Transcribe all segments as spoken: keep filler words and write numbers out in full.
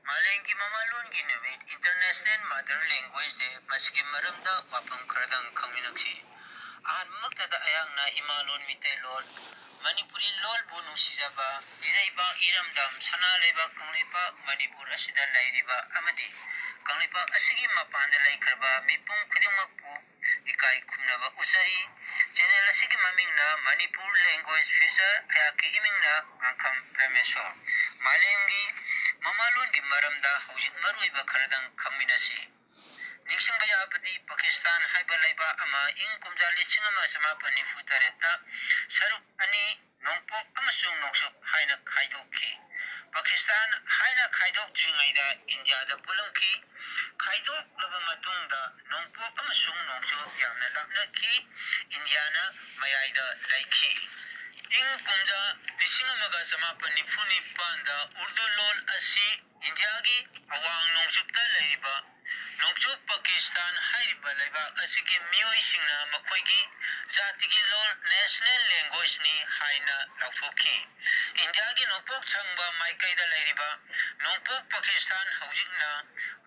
ꯃꯥꯂꯦꯝꯒꯤ ꯃꯃꯥꯂꯣꯟꯒꯤ ꯅꯨꯃꯤꯠ, International Mother Language Day, ꯃꯁꯤꯒꯤ ꯃꯔꯝꯗ ꯋꯥꯐꯝ ꯈꯔꯗꯪ ꯈꯪꯃꯤꯟꯅꯁꯤ꯫ ꯑꯍꯥꯟꯕꯃꯛꯇꯗ ꯑꯩꯍꯥꯛꯅ ꯏꯃꯥꯂꯣꯟ ꯃꯤꯇꯩꯂꯣꯟ, ꯃꯅꯤꯄꯨꯔꯤ ꯂꯣꯟꯕꯨ ꯅꯨꯡꯁꯤꯖꯕ ꯏꯔꯩꯕꯥꯛ ꯏꯔꯝꯗꯝ ꯁꯅꯥ ꯂꯩꯕꯥꯛ ꯀꯪꯂꯩꯄꯥꯛ ꯃꯅꯤꯄꯨꯔ ꯑꯁꯤꯗ ꯂꯩꯔꯤꯕ ꯑꯃꯗꯤ ꯀꯪꯂꯩꯄꯥꯛ ꯑꯁꯤꯒꯤ ꯃꯄꯥꯟꯗ ꯂꯩꯈ꯭ꯔꯕ ꯃꯤꯄꯨꯝ ꯈꯨꯗꯤꯡꯃꯛꯄꯨ ꯏꯀꯥꯏ ꯈꯨꯝꯅꯕ ꯎꯠꯆꯔꯤ꯫ Channel ꯑꯁꯤꯒꯤ ꯃꯃꯤꯡꯅ Manipur Language Future, ꯑꯩꯍꯥꯛꯀꯤ ꯏꯃꯤꯡꯅ ꯉꯥꯡꯈꯝ ꯄ꯭ꯔꯦꯃꯦꯁꯣꯔ꯫ ꯃꯥꯂꯦꯝꯒꯤ ꯃꯃꯥꯂꯣꯟꯒꯤ ꯃꯔꯝꯗ ꯍꯧꯖꯤꯛ ꯃꯔꯨꯑꯣꯏꯕ ꯈꯔꯗꯪ ꯈꯪꯃꯤꯟꯅꯁꯤ꯫ ꯅꯤꯡꯁꯤꯡꯕ ꯌꯥꯕꯗꯤ ꯄꯥꯀꯤꯁꯇꯥꯟ ꯍꯥꯏꯕ ꯂꯩꯕꯥꯛ ꯑꯃ ꯏꯪ ꯀꯨꯝꯖꯥ ꯂꯤꯁꯤꯡ ꯑꯃ ꯆꯃꯥꯄꯟ ꯅꯤꯐꯨ ꯇꯔꯦꯠꯇ ꯁꯔꯨꯛ ꯑꯅꯤ, ꯅꯣꯡꯄꯣꯛ ꯑꯃꯁꯨꯡ ꯅꯣꯡꯆꯨꯞ ꯍꯥꯏꯅ ꯈꯥꯏꯗꯣꯛꯈꯤ꯫ ꯄꯥꯀꯤꯁꯇꯥꯟ ꯍꯥꯏꯅ ꯈꯥꯏꯗꯣꯛꯇ꯭ꯔꯤꯉꯩꯗ ꯏꯟꯗꯤꯌꯥꯗ ꯄꯨꯜꯂꯝꯈꯤ꯫ ꯈꯥꯏꯗꯣꯛꯂꯕ ꯃꯇꯨꯡꯗ ꯅꯣꯡꯄꯣꯛ ꯑꯃꯁꯨꯡ ꯅꯣꯡꯆꯨꯞ ꯌꯥꯝꯅ ꯂꯥꯞꯅꯈꯤ꯫ ꯏꯟꯗꯤꯌꯥꯅ ꯃꯌꯥꯏꯗ ꯂꯩꯈꯤ꯫ ꯏꯪ ꯀꯨꯝꯖꯥ ꯂꯤꯁꯤꯡ ꯑꯃꯒ ꯆꯃꯥꯄꯟ ꯅꯤꯐꯨ ꯅꯤꯄꯥꯟꯗ ꯎꯔꯗꯨ ꯂꯣꯜ ꯑꯁꯤ ꯏꯟꯗꯤꯌꯥꯒꯤ ꯑꯋꯥꯡ ꯅꯣꯡꯆꯨꯞꯇ ꯂꯩꯔꯤꯕ ꯅꯣꯡꯆꯨꯞ ꯄꯥꯀꯤꯁꯇꯥꯟ ꯍꯥꯏꯔꯤꯕ ꯂꯩꯕꯥꯛ ꯑꯁꯤꯒꯤ ꯃꯤꯑꯣꯏꯁꯤꯡꯅ ꯃꯈꯣꯏꯒꯤ ꯖꯥꯇꯤꯒꯤ ꯂꯣꯜ, national language ꯅꯤ ꯍꯥꯏꯅ ꯂꯥꯎꯊꯣꯛꯈꯤ꯫ ꯏꯟꯗꯤꯌꯥꯒꯤ ꯅꯣꯡꯄꯣꯛ ꯊꯪꯕ ꯃꯥꯏꯀꯩꯗ ꯂꯩꯔꯤꯕ ꯅꯣꯡꯄꯣꯛ ꯄꯥꯀꯤꯁꯇꯥꯟ, ꯍꯧꯖꯤꯛꯅ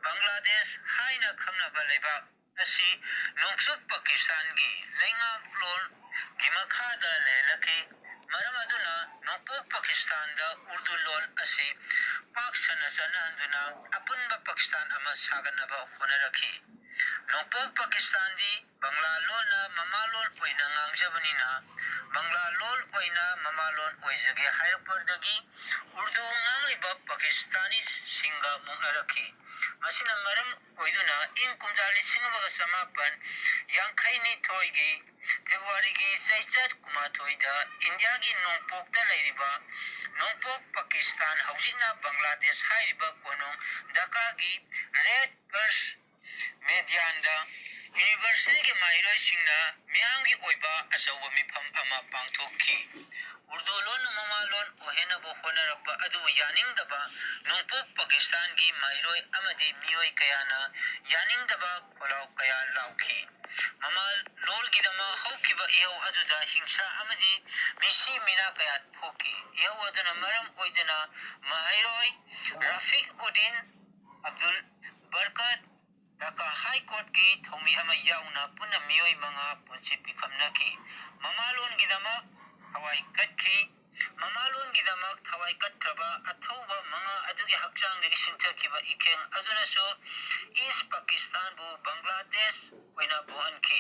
ꯕꯪꯒ꯭ꯂꯥꯗꯦꯁ ꯍꯥꯏꯅ ꯈꯪꯅꯕ ꯂꯩꯕꯥꯛ ꯑꯁꯤ ꯅꯣꯡꯆꯨꯞ ꯄꯥꯀꯤꯁꯇꯥꯟꯒꯤ ꯂꯩꯉꯥꯛꯂꯣꯟꯒꯤ ꯃꯈꯥꯗ ꯂꯩꯍꯜꯂꯛꯈꯤ꯫ ꯃꯔꯝ ꯑꯗꯨꯅ ꯅꯣꯡꯄꯣꯛ ꯄꯥꯀꯤꯁꯇꯥꯟꯗ ꯎꯔꯗꯨ ꯂꯣꯜ ꯑꯁꯤ ꯄꯥꯛ ꯁꯟꯅ ꯆꯠꯅꯍꯟꯗꯨꯅ ꯑꯄꯨꯟꯕ ꯄꯥꯀꯤꯁꯇꯥꯟ ꯑꯃ ꯁꯥꯒꯠꯅꯕ ꯍꯣꯠꯅꯔꯛꯈꯤ꯫ ꯅꯣꯡꯄꯣꯛ ꯄꯥꯀꯤꯁꯇꯥꯟꯗꯤ ꯕꯪꯒ꯭ꯂꯥ ꯂꯣꯟꯅ ꯃꯃꯥꯂꯣꯟ ꯑꯣꯏꯅ ꯉꯥꯡꯖꯕꯅꯤꯅ, ꯕꯪꯒ꯭ꯂꯥ ꯂꯣꯟ ꯑꯣꯏꯅ ꯃꯃꯥꯂꯣꯟ ꯑꯣꯏꯖꯒꯦ ꯍꯥꯏꯔꯛꯄꯗꯒꯤ ꯎꯔꯗꯨ ꯉꯥꯡꯂꯤꯕ ꯄꯥꯀꯤꯁꯇꯥꯅꯤꯁꯁꯤꯡꯒ ꯃꯨꯛꯅꯔꯛꯈꯤ꯫ ꯃꯁꯤꯅ ꯃꯔꯝ ꯑꯣꯏꯗꯨꯅ ꯏꯪ ꯀꯨꯝꯖꯥ ꯂꯤꯁꯤꯡ ꯑꯃꯒ ꯆꯃꯥꯄꯟ ꯌꯥꯡꯈꯩ ꯅꯤꯊꯣꯏꯒꯤ ꯐꯦꯕ꯭ꯔꯨꯋꯥꯔꯤꯒꯤ ꯆꯩꯆꯠ ꯀꯨꯟꯃꯥꯊꯣꯏꯗ ꯏꯟꯗꯤꯌꯥꯒꯤ ꯅꯣꯡꯄꯣꯛꯇ ꯂꯩꯔꯤꯕ ꯅꯣꯡꯄꯣꯛ ꯄꯥꯀꯤꯁꯇꯥꯟ, ꯍꯧꯖꯤꯛꯅ ꯕꯪꯒ꯭ꯂꯥꯗꯦꯁ ꯍꯥꯏꯔꯤꯕ ꯀꯣꯅꯨꯡ ꯙꯥꯀꯥꯒꯤ ꯔꯦꯗ ꯀꯔꯁ ꯃꯦꯗꯥꯟꯗ ꯌꯨꯅꯤꯚꯔꯁꯤꯇꯤꯒꯤ ꯃꯍꯩꯔꯣꯏꯁꯤꯡꯅ ꯃꯤꯌꯥꯝꯒꯤ ꯑꯣꯏꯕ ꯑꯆꯧꯕ ꯃꯤꯐꯝ ꯑꯃ ꯄꯥꯡꯊꯣꯛꯈꯤ꯫ ꯎꯔꯗꯨ ꯂꯣꯟꯅ ꯃꯃꯥꯂꯣꯟ ꯑꯣꯏꯍꯟꯅꯕ ꯍꯣꯠꯅꯔꯛꯄ ꯑꯗꯨꯕꯨ ꯌꯥꯅꯤꯡꯗꯕ ꯅꯣꯡꯄꯣꯛ ꯄꯥꯀꯤꯁꯇꯥꯟꯒꯤ ꯃꯍꯩꯔꯣꯏ ꯑꯃꯗꯤ ꯃꯤꯑꯣꯏ ꯀꯌꯥꯅ ꯌꯥꯅꯤꯡꯗꯕ ꯈꯣꯜꯂꯥꯎ ꯀꯌꯥ ꯂꯥꯎꯈꯤ꯫ ꯃꯃꯥ ꯂꯣꯜꯒꯤꯗꯃꯛ ꯍꯧꯈꯤꯕ ꯏꯍꯧ ꯑꯗꯨꯗ ꯍꯤꯡꯁꯥ ꯑꯃꯗꯤ ꯃꯤꯁꯤ ꯃꯤꯅꯥ ꯀꯌꯥ ꯊꯣꯛꯈꯤ꯫ ꯏꯍꯧ ꯑꯗꯨꯅ ꯃꯔꯝ ꯑꯣꯏꯗꯨꯅ ꯃꯍꯩꯔꯣꯏ ꯔꯐꯤꯛ ꯎꯗꯤꯟ, ꯑꯕꯗꯨꯜ ꯕꯔꯀꯠ, ꯙꯥꯀꯥ ꯍꯥꯏ ꯀꯣꯔꯠꯀꯤ ꯊꯧꯃꯤ ꯑꯃ ꯌꯥꯎꯅ ꯄꯨꯟꯅ ꯃꯤꯑꯣꯏ ꯃꯉꯥ ꯄꯨꯟꯁꯤ ꯄꯤꯈꯝꯅꯈꯤ꯫ ꯃꯃꯥꯂꯣꯟꯒꯤꯗꯃꯛ ꯊꯋꯥꯏ ꯀꯠꯈꯤ꯫ ꯃꯃꯥꯂꯣꯟꯒꯤꯗꯃꯛ ꯊꯋꯥꯏ ꯀꯠꯈ꯭ꯔꯕ ꯑꯊꯧꯕ ꯃꯉꯥ ꯑꯗꯨꯒꯤ ꯍꯛꯆꯥꯡꯗꯒꯤ ꯁꯤꯟꯊꯈꯤꯕ ꯏꯈꯦꯡ ꯑꯗꯨꯅꯁꯨ ꯏꯁ ꯄꯥꯀꯤꯁꯇꯥꯟꯕꯨ ꯕꯪꯒ꯭ꯂꯥꯗꯦꯁ ꯑꯣꯏꯅ ꯄꯨꯍꯟꯈꯤ꯫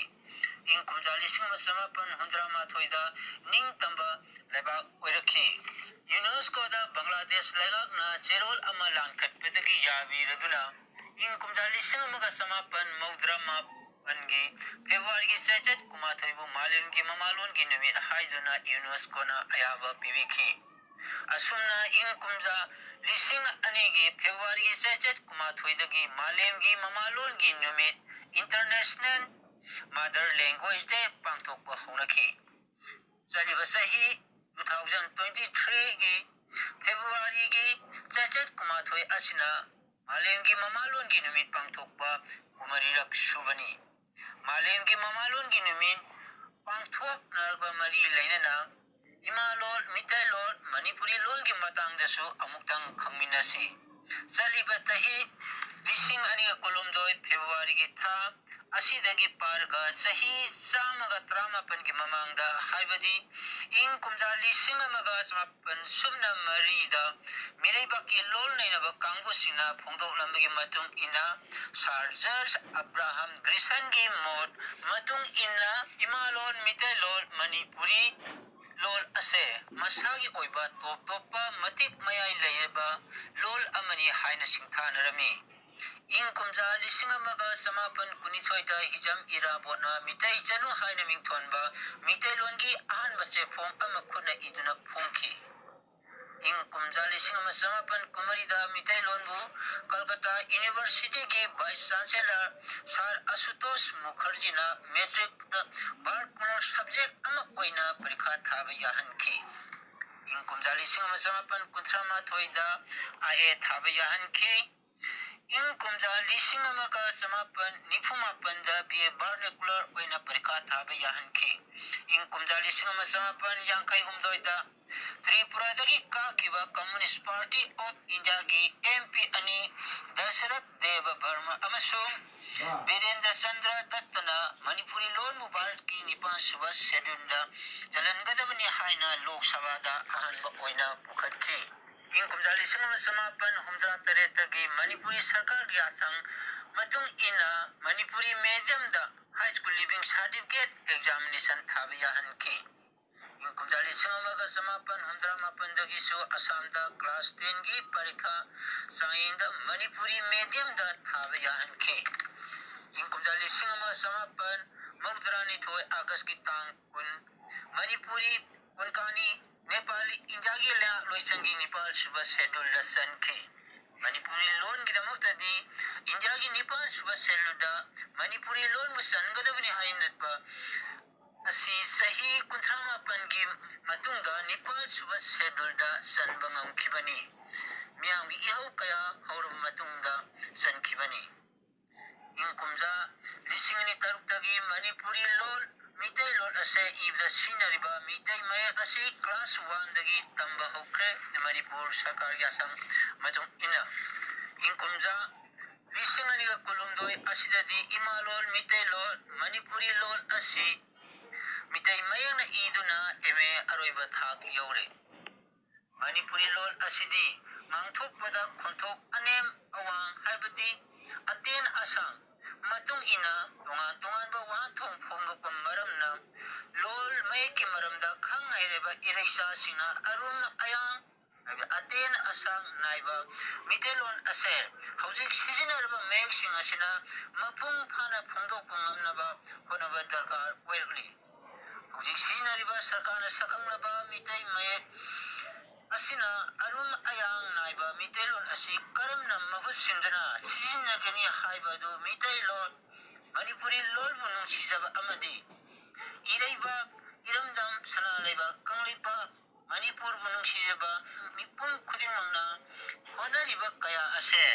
ꯏꯪ ꯀꯨꯝꯖꯥ ꯂꯤꯁꯤꯡ ꯑꯃ ꯆꯃꯥꯄꯟ ꯍꯨꯝꯗ꯭ꯔꯥ ꯃꯥꯊꯣꯏꯗ ꯅꯤꯡꯇꯝꯕ ꯂꯩꯕꯥꯛ ꯑꯣꯏꯔꯛꯈꯤ꯫ ꯌꯨꯅꯦꯁꯀꯣꯗ ꯕꯪꯒ꯭ꯂꯥꯗꯦꯁ ꯂꯩꯉꯥꯛꯅ ꯆꯦꯔꯣꯜ ꯑꯃ ꯂꯥꯡꯈꯠꯄꯗꯒꯤ ꯌꯥꯕꯤꯔꯗꯨꯅ ꯏꯪ ꯀꯨꯝꯖꯥ ꯂꯤꯁꯤꯡ ꯑꯃꯒ ꯆꯃꯥꯄꯟ ꯃꯧꯗ꯭ꯔꯥ ꯃꯥꯄꯟꯒꯤ ꯐꯦꯕ꯭ꯔꯨꯋꯥꯔꯤꯒꯤ ꯆꯩꯆꯠ ꯀꯨꯟꯃꯥꯊꯣꯏꯕꯨ ꯃꯥꯂꯦꯝꯒꯤ ꯃꯃꯥꯂꯣꯟꯒꯤ ꯅꯨꯃꯤꯠ ꯍꯥꯏꯗꯨꯅ ꯌꯨꯅꯦꯁꯀꯣꯅ ꯑꯌꯥꯕ ꯄꯤꯕꯤꯈꯤ꯫ ꯑꯁꯨꯝꯅ ꯏꯪ ꯀꯨꯝꯖꯥ ꯂꯤꯁꯤꯡ ꯑꯅꯤꯒꯤ ꯐꯦꯕ꯭ꯔꯨꯋꯥꯔꯤꯒꯤ ꯆꯩꯆꯠ ꯀꯨꯟꯃꯥꯊꯣꯏꯗꯒꯤ ꯃꯥꯂꯦꯝꯒꯤ ꯃꯃꯥꯂꯣꯟꯒꯤ ꯅꯨꯃꯤꯠ, International Mother Language Day, ꯄꯥꯡꯊꯣꯛꯄ ꯍꯧꯅꯈꯤ꯫ ꯆꯠꯂꯤꯕ ꯆꯍꯤ two thousand twenty-threeꯒꯤ ꯐꯦꯕ꯭ꯔꯨꯋꯥꯔꯤꯒꯤ ꯆꯩꯆꯠ ꯀꯨꯟꯃꯥꯊꯣꯏ ꯑꯁꯤꯅ ꯃꯥꯂꯦꯝꯒꯤ ꯃꯃꯥꯂꯣꯟꯒꯤ ꯅꯨꯃꯤꯠ ꯄꯥꯡꯊꯣꯛꯄ ꯀꯨꯟꯃꯔꯤꯔꯛ ꯁꯨꯕꯅꯤ꯫ ꯃꯥꯂꯦꯝꯒꯤ ꯃꯃꯥꯂꯣꯟꯒꯤ ꯅꯨꯃꯤꯠ ꯄꯥꯡꯊꯣꯛꯅꯕ ꯃꯔꯤ ꯂꯩꯅꯅ ꯏꯃꯥ ꯂꯣꯜ, ꯃꯤꯇꯩ ꯂꯣꯜ, ꯃꯅꯤꯄꯨꯔꯤ ꯂꯣꯜꯒꯤ ꯃꯇꯥꯡꯗꯁꯨ ꯑꯃꯨꯛꯇꯪ ꯈꯪꯃꯤꯟꯅꯁꯤ꯫ ꯆꯠꯂꯤꯕ ꯆꯍꯤ ꯂꯤꯁꯤꯡ ꯑꯅꯤꯒ ꯀꯨꯟꯍꯨꯝꯗꯣꯏ ꯐꯦꯕ꯭ꯔꯨꯋꯥꯔꯤꯒꯤ ꯊꯥ ꯑꯁꯤꯗꯒꯤ ꯄꯥꯔꯒ ꯆꯍꯤ ꯆꯥꯝꯃꯒ ꯇꯔꯥꯃꯥꯄꯟꯒꯤ ꯃꯃꯥꯡꯗ, ꯍꯥꯏꯕꯗꯤ ꯏꯪ ꯀꯨꯝꯖꯥ ꯂꯤꯁꯤꯡ ꯑꯃꯒ ꯆꯃꯥꯄꯟ ꯁꯨꯞꯅ ꯃꯔꯤꯗ ꯃꯤꯔꯩꯕꯥꯛꯀꯤ ꯂꯣꯜ ꯅꯩꯅꯕ ꯀꯥꯡꯕꯨꯁꯤꯡꯅ ꯐꯣꯡꯗꯣꯛꯂꯝꯕꯒꯤ ꯃꯇꯨꯡ ꯏꯟꯅ, ꯁꯥꯔ ꯖꯣꯔꯖ ꯑꯕ꯭ꯔꯥꯍꯝ ꯒ꯭ꯔꯤꯁꯟꯒꯤ ꯃꯣꯠ ꯃꯇꯨꯡ ꯏꯟꯅ, ꯏꯃꯥꯂꯣꯟ ꯃꯤꯇꯩꯂꯣꯟ ꯃꯅꯤꯄꯨꯔꯤ ꯂꯣꯜ ꯑꯁꯦ ꯃꯁꯥꯒꯤ ꯑꯣꯏꯕ ꯇꯣꯞ ꯇꯣꯞꯄ ꯃꯇꯤꯛ ꯃꯌꯥꯏ ꯂꯩꯔꯕ ꯂꯣꯜ ꯑꯃꯅꯤ ꯍꯥꯏꯅ ꯁꯤꯡꯊꯥꯅꯔꯝꯃꯤ꯫ ꯏꯪ ꯀꯨꯝꯖꯥ ꯂꯤꯁꯤꯡ ꯑꯃꯒ ꯆꯃꯥꯄꯟ ꯀꯨꯟꯅꯤꯊꯣꯏꯗ ꯍꯤꯖꯝ ꯏꯔꯥꯕꯣꯠꯅ ꯃꯤꯇꯩ ꯆꯅꯨ ꯍꯥꯏꯅ ꯃꯤꯡꯊꯣꯟꯕ ꯃꯤꯇꯩꯂꯣꯟꯒꯤ ꯑꯍꯥꯟꯕ ꯆꯦꯐꯣꯡ ꯑꯃ ꯈꯨꯠꯅ ꯏꯗꯨꯅ ꯐꯣꯡꯈꯤ꯫ ꯏꯪ ꯀꯨꯝꯖꯥ ꯂꯤꯁꯤꯡ ꯑꯃ ꯆꯃꯥꯄꯟ ꯀꯨꯟꯃꯔꯤꯗ ꯃꯤꯇꯩꯂꯣꯟꯕꯨ ꯀꯜꯀꯇꯥ ꯌꯨꯅꯤꯚꯔꯁꯤꯇꯤꯒꯤ ꯚꯥꯏꯁ ꯆꯥꯟꯁꯦꯂꯔ ꯁꯥꯔ ꯑꯁꯨꯇꯣꯁ ꯃꯨꯈꯔꯖꯤꯅ ꯃꯦꯇ꯭ꯔꯤꯛꯇ ꯚꯥꯔꯠ ꯀꯨꯂꯔ ꯁꯕꯖꯦꯛ ꯑꯃ ꯑꯣꯏꯅ ꯄꯔꯤꯈꯥ ꯊꯥꯕ ꯌꯥꯍꯟꯈꯤ꯫ ꯏꯪ ꯀꯨꯝꯖꯥ ꯂꯤꯁꯤꯡ ꯑꯃ ꯆꯃꯥꯄꯟ ꯀꯨꯟꯊ꯭ꯔꯥ ꯃꯥꯊꯣꯏꯗ ꯑꯥꯏ ꯑꯦ ꯊꯥꯕ ꯌꯥꯍꯟꯈꯤ꯫ ꯏꯪ ꯀꯨꯝꯖꯥ ꯂꯤꯁꯤꯡ ꯑꯃꯒ ꯆꯃꯥꯄꯟ ꯅꯤꯐꯨ ꯃꯥꯄꯟꯗ B A vernacular ꯑꯣꯏꯅ ꯄꯔꯤꯈꯥ ꯊꯥꯕ ꯌꯥꯍꯟꯈꯤ꯫ ꯏꯪ ꯀꯨꯝꯖꯥ ꯂꯤꯁꯤꯡ ꯑꯃ ꯆꯃꯥꯄꯟ ꯌꯥꯡꯈꯩ ꯍꯨꯝꯗꯣꯏꯗ ꯇ꯭ꯔꯤꯄꯨꯔꯥꯗꯒꯤ ꯀꯥꯈꯤꯕ Communist Party of Indiaꯒꯤ M P ꯑꯅꯤ, ꯗꯁꯔꯊ ꯗꯦꯕ ꯕꯔꯃ ꯑꯃꯁꯨꯡ ꯕꯤꯔꯦꯟꯗ꯭ꯔ ꯆꯟꯗ꯭ꯔ ꯗꯠꯇꯅ ꯃꯅꯤꯄꯨꯔꯤ ꯂꯣꯟꯕꯨ ꯚꯥꯔꯠꯀꯤ ꯅꯤꯄꯥꯟ ꯁꯨꯕ scheduleꯗ ꯆꯜꯍꯟꯒꯗꯕꯅꯤ ꯍꯥꯏꯅ ꯂꯣꯛ ꯁꯚꯥꯗ ꯑꯍꯥꯟꯕ ꯑꯣꯏꯅ ꯄꯨꯈꯠꯈꯤ꯫ ꯏꯪ ꯀꯨꯝꯖꯥ ꯂꯤꯁꯤꯡ ꯑꯃ ꯆꯃꯥꯄꯟ ꯍꯨꯝꯗ꯭ꯔꯥ ꯇꯔꯦꯠꯇꯒꯤ ꯃꯅꯤꯄꯨꯔꯤ ꯁꯔꯀꯥꯔꯒꯤ ꯌꯥꯊꯪ ꯃꯇꯨꯡ ꯏꯟꯅ Manipuri mediumꯗ high school leaving certificate examination ꯊꯥꯕ ꯌꯥꯍꯟꯈꯤ꯫ ꯏꯪ ꯀꯨꯝꯖꯥ ꯂꯤꯁꯤꯡ ꯑꯃꯒ ꯆꯃꯥꯄꯟ ꯍꯨꯝꯗ꯭ꯔꯥ ꯃꯥꯄꯟꯗꯒꯤꯁꯨ ꯑꯁꯥꯝꯗ class tenꯒꯤ ꯄꯔꯤꯈꯥ ꯆꯥꯡꯌꯦꯡꯗ ꯃꯅꯤꯄꯨꯔꯤ mediumꯗ ꯊꯥꯕ ꯌꯥꯍꯟꯈꯤ꯫ ꯏꯪ ꯀꯨꯝꯖꯥ ꯂꯤꯁꯤꯡ ꯑꯃ ꯆꯃꯥꯄꯟ ꯃꯧꯗ꯭ꯔꯥꯅꯤꯊꯣꯏ Augustꯀꯤ ꯇꯥꯡ ꯀꯨꯟ ꯃꯅꯤꯄꯨꯔꯤ ꯀꯨꯟꯀꯥꯅꯤ ꯅꯦꯄꯥꯂꯤ ꯏꯟꯗꯤꯌꯥꯒꯤ ꯂꯩꯉꯥꯛꯂꯣꯏꯁꯪꯒꯤ ꯅꯤꯄꯥꯜ ꯁꯨꯕ scheduleꯗ ꯆꯟꯈꯤ꯫ ꯃꯅꯤꯄꯨꯔꯤ ꯂꯣꯟꯒꯤꯗꯃꯛꯇꯗꯤ ꯏꯟꯗꯤꯌꯥꯒꯤ ꯅꯤꯄꯥꯜ ꯁꯨꯕ scheduleꯗ ꯃꯅꯤꯄꯨꯔꯤ ꯂꯣꯟꯕꯨ ꯆꯟꯒꯗꯕꯅꯤ ꯍꯥꯏꯅꯕ ꯑꯁꯤ ꯆꯍꯤ ꯀꯨꯟꯊ꯭ꯔꯥ ꯃꯥꯄꯟꯒꯤ ꯃꯇꯨꯡꯗ ꯅꯤꯄꯥꯜ ꯁꯨꯕ scheduleꯗ ꯆꯟꯕ ꯉꯝꯈꯤꯕꯅꯤ꯫ ꯃꯤꯌꯥꯝꯒꯤ ꯏꯍꯧ ꯀꯌꯥ ꯍꯧꯔꯕ ꯃꯇꯨꯡꯗ ꯆꯟꯈꯤꯕꯅꯤ꯫ ꯏꯪ ꯀꯨꯝꯖꯥ ꯂꯤꯁꯤꯡ ꯑꯅꯤ ꯇꯔꯨꯛꯇꯒꯤ ꯃꯅꯤꯄꯨꯔꯤ ꯂꯣꯜ, ꯃꯤꯇꯩꯂꯣꯟ ꯑꯁꯦ ꯏꯕꯗ ꯁꯤꯖꯤꯟꯅꯔꯤꯕ ꯃꯤꯇꯩ ꯃꯌꯦꯛ ꯑꯁꯤ class oneꯗꯒꯤ ꯇꯝꯕ ꯍꯧꯈ꯭ꯔꯦ꯫ ꯃꯅꯤꯄꯨꯔ ꯁꯔꯀꯥꯔꯒꯤ ꯌꯥꯊꯪ ꯃꯇꯨꯡ ꯏꯟꯅ ꯏꯪ ꯀꯨꯝꯖꯥ ꯂꯤꯁꯤꯡ ꯑꯅꯤꯒ ꯀꯨꯟꯍꯨꯝꯗꯣꯏ ꯑꯁꯤꯗꯗꯤ ꯏꯃꯥꯂꯣꯟ ꯃꯤꯇꯩꯂꯣꯟ, ꯃꯅꯤꯄꯨꯔꯤ ꯂꯣꯟ ꯑꯁꯤ ꯃꯤꯇꯩ ꯃꯌꯦꯛꯅ ꯏꯗꯨꯅ M A ꯑꯔꯣꯏꯕ ꯊꯥꯛ ꯌꯧꯔꯦ꯫ ꯃꯅꯤꯄꯨꯔꯤ ꯂꯣꯜ ꯑꯁꯤꯗꯤ ꯉꯥꯡꯊꯣꯛꯄꯗ ꯈꯣꯟꯊꯣꯛ ꯑꯅꯦꯝ ꯑꯋꯥꯡ, ꯍꯥꯏꯕꯗꯤ ꯑꯇꯦꯟ ꯑꯁꯥꯡ ꯃꯇꯨꯡ ꯏꯟꯅ ꯇꯣꯉꯥꯟ ꯇꯣꯉꯥꯟꯕ ꯋꯥꯍꯟꯊꯣꯛ ꯐꯣꯡꯗꯣꯛꯄ ꯃꯔꯝꯅ ꯂꯣꯜ ꯃꯌꯦꯛꯀꯤ ꯃꯔꯝꯗ ꯈꯪ ꯍꯩꯔꯕ ꯏꯔꯩꯆꯥꯁꯤꯡꯅ ꯑꯔꯨꯝ ꯑꯌꯥꯡ, ꯍꯥꯏꯕꯗꯤ ꯑꯇꯦꯟ ꯑꯁꯥꯡ ꯅꯥꯏꯕ ꯃꯤꯇꯩꯂꯣꯟ ꯑꯁꯦ ꯍꯧꯖꯤꯛ ꯁꯤꯖꯤꯟꯅꯔꯤꯕ ꯃꯌꯦꯛꯁꯤꯡ ꯑꯁꯤꯅ ꯃꯄꯨꯡ ꯐꯥꯅ ꯐꯣꯡꯗꯣꯛꯄ ꯉꯝꯅꯕ ꯍꯣꯠꯅꯕ ꯗꯔꯀꯥꯔ ꯑꯣꯏꯔꯛꯂꯤ꯫ ꯍꯧꯖꯤꯛ ꯁꯤꯖꯤꯟꯅꯔꯤꯕ ꯁꯔꯀꯥꯔꯅ ꯁꯛꯈꯪꯂꯕ ꯃꯤꯇꯩ ꯃꯌꯦꯛ ꯑꯁꯤꯅ ꯑꯔꯨꯝ ꯑꯌꯥꯡ ꯅꯥꯏꯕ ꯃꯤꯇꯩꯂꯣꯟ ꯑꯁꯤ ꯀꯔꯝꯅ ꯃꯍꯨꯠ ꯁꯤꯟꯗꯨꯅ ꯁꯤꯖꯤꯟꯅꯒꯅꯤ ꯍꯥꯏꯕ ꯑꯗꯨ ꯃꯤꯇꯩꯂꯣꯟ, ꯃꯅꯤꯄꯨꯔꯤ ꯂꯣꯟꯕꯨ ꯅꯨꯡꯁꯤꯖꯕ ꯑꯃꯗꯤ ꯏꯔꯩꯕꯥꯛ, ꯏꯔꯝꯗꯝ, ꯁꯅꯥ ꯂꯩꯕꯥꯛ ꯀꯪꯂꯩꯄꯥꯛ ꯃꯅꯤꯄꯨꯔꯕꯨ ꯅꯨꯡꯁꯤꯖꯕ ꯃꯤꯄꯨꯝ ꯈꯨꯗꯤꯡꯃꯛꯅ ꯍꯣꯠꯅꯔꯤꯕ ꯀꯌꯥ ꯑꯁꯦ